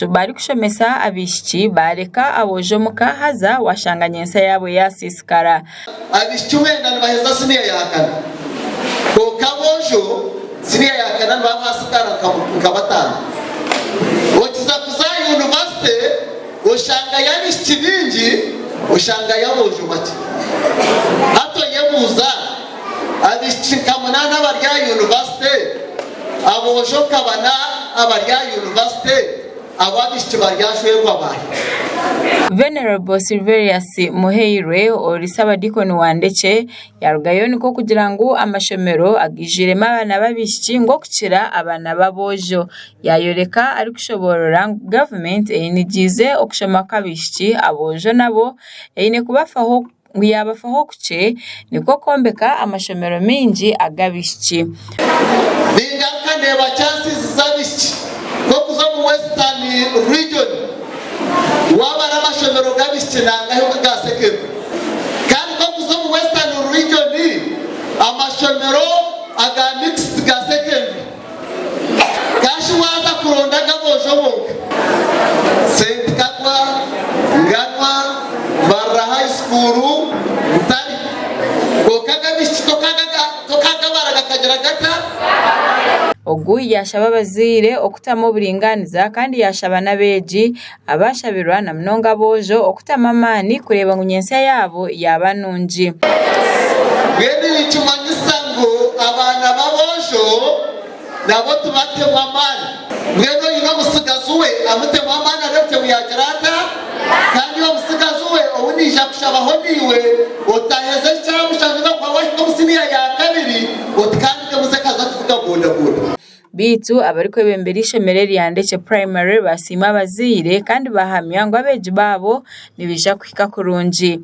Barikushomesa abaishiki bareka aboojo omuka haza washanga nyentsya yaabo yasiisikara. Abaishiki mwena nibaheza siniya ya kana, kwonka aboojo siniya ya kana nibaba baatsigara nka bataano. Okiza kuza aha yunivasite oshangayo abaishiki baingi, oshangayo aboojo bakye. Hati oyebuuza, abaishiki nka munaana abari aha yunivasite, Aboojo nka bana abari aha yunivasite abu abaishiki baryashwerwa baahi? Venerable Silverius Muheirwe ori Ssabadiikoni wa Ndekye yarugayo nikwo kugira ngu amashomero agaijwiremu abaana b'abaishiki ngu okukira abaana b'aboojo. Yayoreka arikushoborora ngu gavumenti eyinigiize okushoma kw'abaishiki, aboojo nabo eine kubafaho. ngu yaabafaho kukye nikwo kwombeka amashomero maingi ag'abaishiki. Ningaruka ndeeba chances z'abaishiki nk'okuza omu Western region waabara amashomero g'abaishiki nangahi oga ga secondary kandi nk'okuza omu Western region amashomero aga mixed ga secondary Kashi waaza kuronda ag'aboojo bonka, Saint Kakwa, Nganwa, Mbarara High School, Ntare. Kwonka ag'abaishiki tokagabara gakagira gata? Ogu yaashaba abazaire okutamu oburingaaniza kandi yaashaba n'abeegi abaashabirwa na munonga aboojo okutamu amaani kureeba ngu nyentsya yaabo yaaba nungi. Mbwenu nikimanyisa ngu abaana b'aboojo nabo tibatemu amaani. Mbwenu oine omutsigazi we amutemu amaani areebukye ngu yaagira ata? Kandi iwe mutsigazi we ou naija kushabaho naiwe otaheza ekyamushana ninga kuba waahika omu siniya ya kabiri oti kandi muze kaza kuvuga bodaboda. Beitu abarikwebembera eishomero erya Ndekye Primary basiima abazaire kandi bahamya ngu abeegi baabo nibaija kuhika kurungi.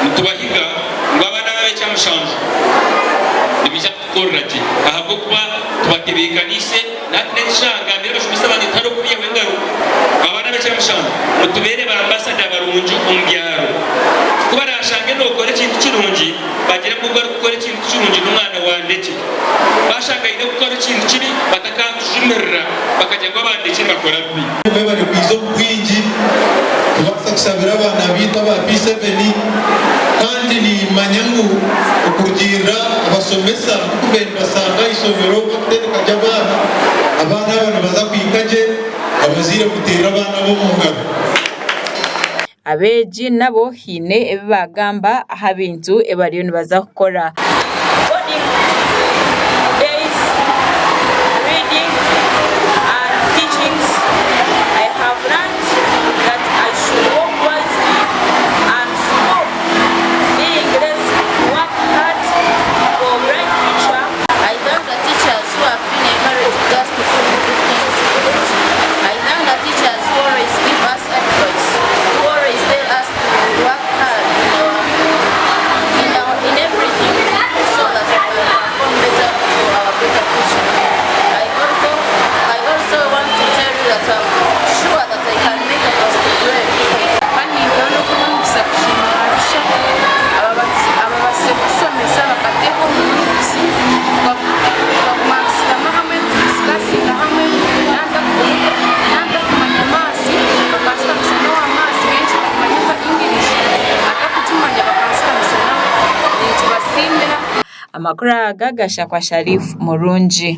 Nitubahiga ngu abaana ab'ekyamushanju nibaija kutukorera gye ahabw'okuba tubatebeekaniise na hati n'eki shaaha ngambire abashomesa bangye tihariho kubiihaho engaro. Abaana ab'ekyamushanju mutubeere ba ambasada barungi omu byaro. Ku baraashange nookora ekintu kirungi bagire ngu ogu arikukora ekintu kirungi n'omwana wa Ndekye. Baashanga aine kukora ekintu kibi batakatujumirira bakagira ngu aba Ndekye nibakora bibi. Mwebare kwiza omu bwingi kubaasa kushabira abaana baitu aba P7 kandi nimanya ngu okurugiirira abashomesa nk'oku mbaire nibashanga aha ishomero barikutendeka gye abaana, abaana aba nibaza kuhika gye, abazaire muteere abaana aba omu ngaro. Abeegi nabo haine ebi baagamba aha bintu ebi bariyo nibaza kukora. Kandi ninteho n'okuha omugisa kushima batisha ababasize kutushomesa bakateeka omu groups tukaguma nitushutama hamwe nitudisikasinga hamwe nantakumanya maths bakanshutamisa n'owa maths nyowe ntakumanya nka English atakugimanya bakanshutamisa nawe ninkibasiimira. Amakuru aga gashakwa Sharif Murungi.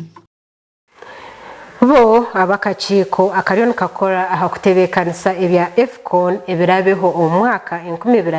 Bo ab'akakiiko akariyo nikakora aha kutebeekanisa ebya AFCON ebiraabeho omu mwaka 2025.